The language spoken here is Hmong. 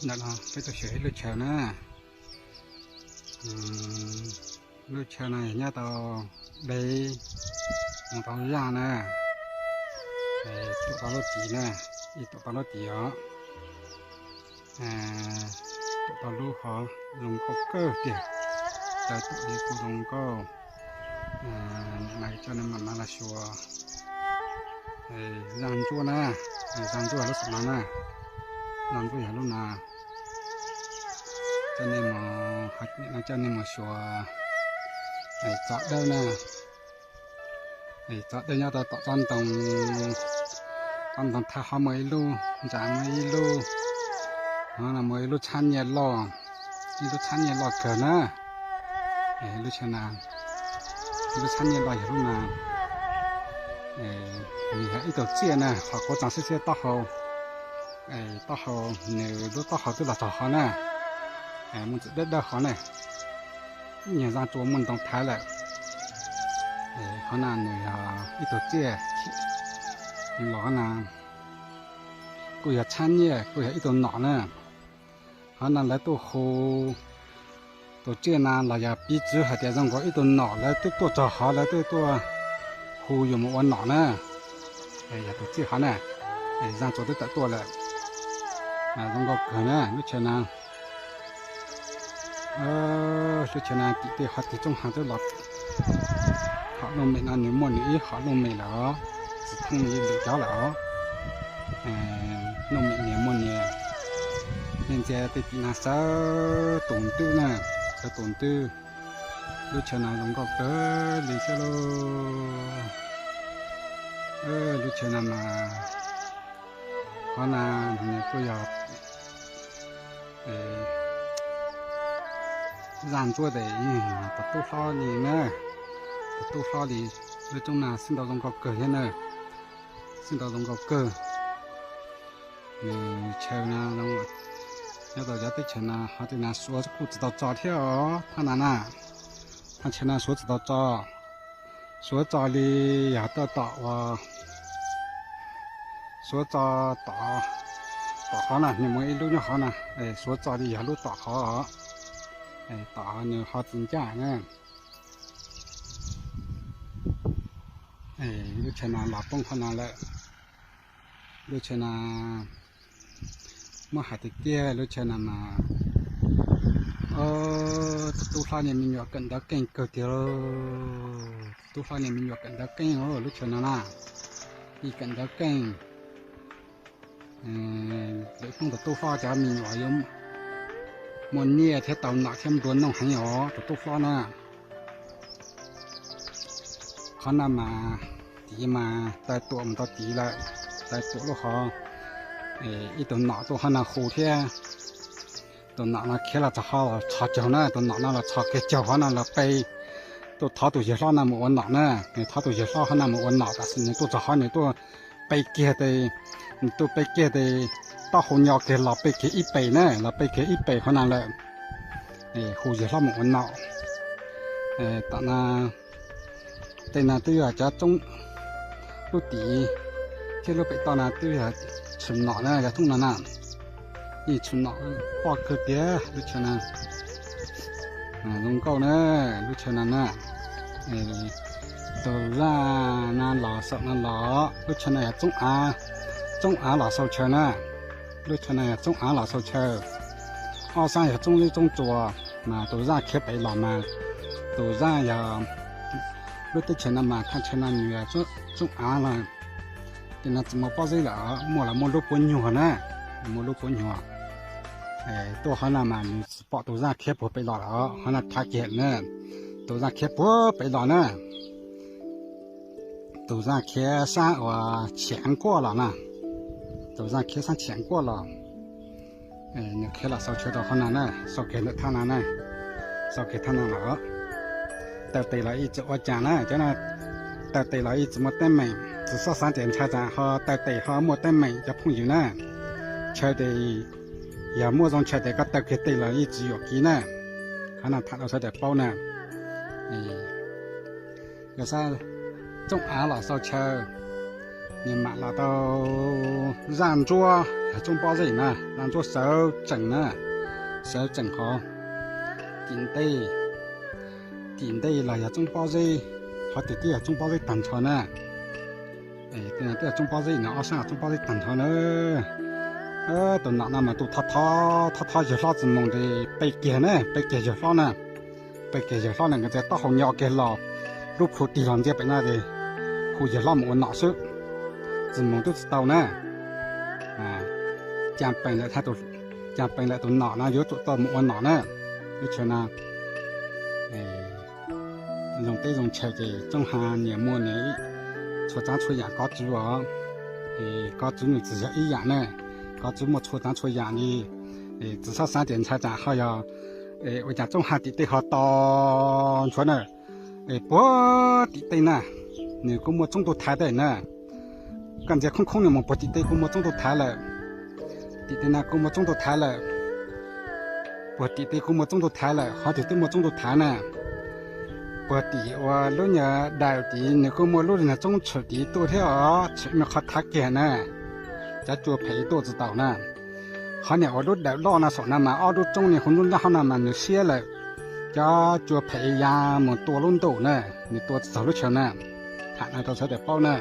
Ntawm no peb tuaj xyuas ib lub chaw na. Lub chaw no yog nyob tau deb mus tau zaj na, tuam tau lub tid na, ib tuam tau lub tid os. Tuam tau lub hov zoo nkauj kawg tiag, tawv tuam li kuj zoo nkauj. Nim no coj nej mam no los xyuas zaj ntsuab na, zaj ntsuab yog lub xim no na, zaj ntsuab yog lub no. Coj nej mus, coj nej mus xyuas txoj dawb na. Txoj dawb nyob rau tom tsob ntoo, tsob ntoo thawj hov muaj ib lub, ntsa muaj ib lub, no muaj ib lub txhab nyiaj loj, ib lub txhab nyiaj loj kawg na. Lub chaw no, lub txhab nyiaj loj yog lub no. Nws yog ib tug tsiaj na, qhov kuv txeev xiab xiab taub hau, taub hau, nws lub taub hau twb los txog hov na, muaj ntxim dawb dawb hov na. Ib nyuag zaj tsua muaj ntoo thaiv lawm. Qhov no nws yog ib tug tsiaj, nws los qhov no kuj yog txhab nyiaj, kuj yog ib tug nom na. Qhov no lawv tuaj hu tus tsiaj no los yog piv txwv hais tias zoo nkaus ib tug nom lawv twb tuaj txog hov, lawv twb tuaj hu yus mus ua nom na. Yog tus tsiaj hov na, zaj tsua twb tawm tuaj lawm. Zoo nkauj kawg na lub chaw no. Lub chaw no tim tej qhov twg tsooj heev twb los. Hom looj mem no nws muaj nws ib hom looj mem lawm os, tsis thooj li lwm cov lawm os. Looj mem nias muaj nias, nej ntsia tej tim no xawv tus ntwb na, xawv tus ntwb. Lub chaw no zoo nkauj kawg li thiab lauj. Lub chaw no mas, qhov no nws kuj yog zaj ntsuab tes, tus tub hlob li na, tus tub hlob li. Lub roob no xib ntaus zoo nkauj kawg thiab na, xib ntaus zoo nkauj kawg. Nws chaw no, nyob rau cov teb chaws no, qhov twg no suav kuj tsis tau txo thiab os, thaj no na, thaj chaw no suav tsis tau txo. Suav txo li yog tuaj tom uas, suav txo tom, tom qhov no, nws muaj ib lub nyob qhov no, suav txo li yog lub tom qhov, tom nws ho tsis ncaj na. Lub chaw no los poob qhov no lawm. Lub chaw no muab hais tiag tiag lub chaw no mas, tus tub hlob niag me nyuam kawm ntawv keej kawg tiag lauj. Tus tub hlob niag me nyuam kawm ntawv keej lub chaw no na, ib kawm ntawv keej. Lwm hnub tus tub hlob cov me nyuam yuav muaj nyiaj thiab tau nom thiab nplua nuj heev os tus tub hlob na. Qhov no mas, tid mas taw tuam mus tau tid lawm, taw tuam lub hov, ib tug nom tuaj qhov no hu thiab. Tus nom no khiav los txog qhov txhos caug na, tus nom no los txhos kiag caug qhov no los pe, tuaj thov tus yawg hlob no mus ua nom na, nws thov tus yawg hlob qhov no mus ua nom, tam sim nws tuaj txog qhov nws tuaj pe kiag tes, nws tuaj pe kiag tes, taub hau nyo kiag los pe kiag ib pes na, los pe kiag ib pes qhov no lawm. Hu yawg hlob mus ua nom. Tom no, tej no twb yog cov txoob, lub tid thiab lub pem toj no twb yog tshwm nom na, yog thooj no na. Yeej tshwm nom poj kawg tiag lub chaw no. Zoo nkauj na, lub chaw no na. Tus zaj no los saum no los, lub chaw no yog txoob av, txoob av los xau chaw na. Lub chaw no yog txoob av los xau chaw. Ob sab yog txoob liab txoob tsuas, mas tus zaj khiav pem los mas, tus zaj yog, lub teb chaws no mas thaj chaw no nws yog txoob av los, ces no tsis muaj pob zeb lawm, muaj los muaj lub puab nyuag na, muaj lub puab nyuag. Tuaj qhov no mas nws tsis pom tus zaj khiav puag pem los lawm, qhov no thav kiag na, tus zaj khiav puag pem los na. Tus zaj khiav sab uas chiam nkuaj los na, tus zaj khiav sab chiam nkuaj los. Nws khiav los xau chaw rau qhov no na, xau kiag ntawm thaj no na, xau kiag thaj no los. Taw tes los ib txwm ua cas na, cov no taw tes los ib txwm muaj teeb meem, tsis txhob xav tias ntshaw tsam ho taw tes ho muaj teeb meem cov phooj ywg na. Chaw tes yog muaj zoo chaw tes koj taw kiag tes los ib txwm yuam kev na. Qhov no tham rau sawv daws paub na. Yog sab txoob av los xau chaw, nws mam los tau zaj ntsuab. Yog txooj pob zeb na, Naj Ntsuab sawv tsees na, sawv tsees qhov tim ntej, tim ntej los yog txooj pob zeb, qhov twg twb yog txooj pob zeb tag nrho na. Twb yog txooj pob zeb no, ob sab txooj pob zeb tag nrho na. Tus nom no mas tus thov thov thov thov yawg hlob Txwm Moos ces pes kiag na, pes kiag yawg hlob na, pes kiag yawg hlob na, nkawd txawm taub hau nyo kiag los, lub plhu tig los ntsia pem no ces hu yawg hlob mus ua nom xwb. Txwm Moos twb tsis tau na, cas peem lawm, cas peem lawm tus nom no yuav tsum tau mus ua nom na. Lub chaw no zoo teb zoo chaw ces tsooj ha nyias muaj nyias txhua tsav txhua yam kov txwv os. Kov txwv nws tsis yog ib yam na, kov txwv muaj txhua tsav txhua yam li. Tsis txhob xav tias ntshai tsam ho yog ua cas tsooj ha tim tej ho to nchuav na. Puag tim tej na, nws kuj muaj tsooj tuj thaiv tej na. Koj ntsia khoob khoob nws mus puag tim tej kuj muaj tsooj tuj thaiv lawm. Tim tej na kuj muaj tsooj tuj thaiv lawm. Puag tim tej kuj muaj tsooj tuj thaiv lawm, qhov twg twb muaj tsooj tuj thaiv na. Puag tim uas lub nyuag dawm tid nws kuj muaj lub nyuag tsooj tshwm tid tuaj thiab os, tshwm me qhov thaiv kiag na. Cov cua phem tuaj tsis taus na. Qhov niam uas lub dawm loj no saum no mas ob lub roob niag hu nruab nrab hov no mas nws siab lawm. Cov cua phem ya mus tua lub ntuj na, nws tua tsis txog lub chaw na. Tham no rau sawv daws paub na.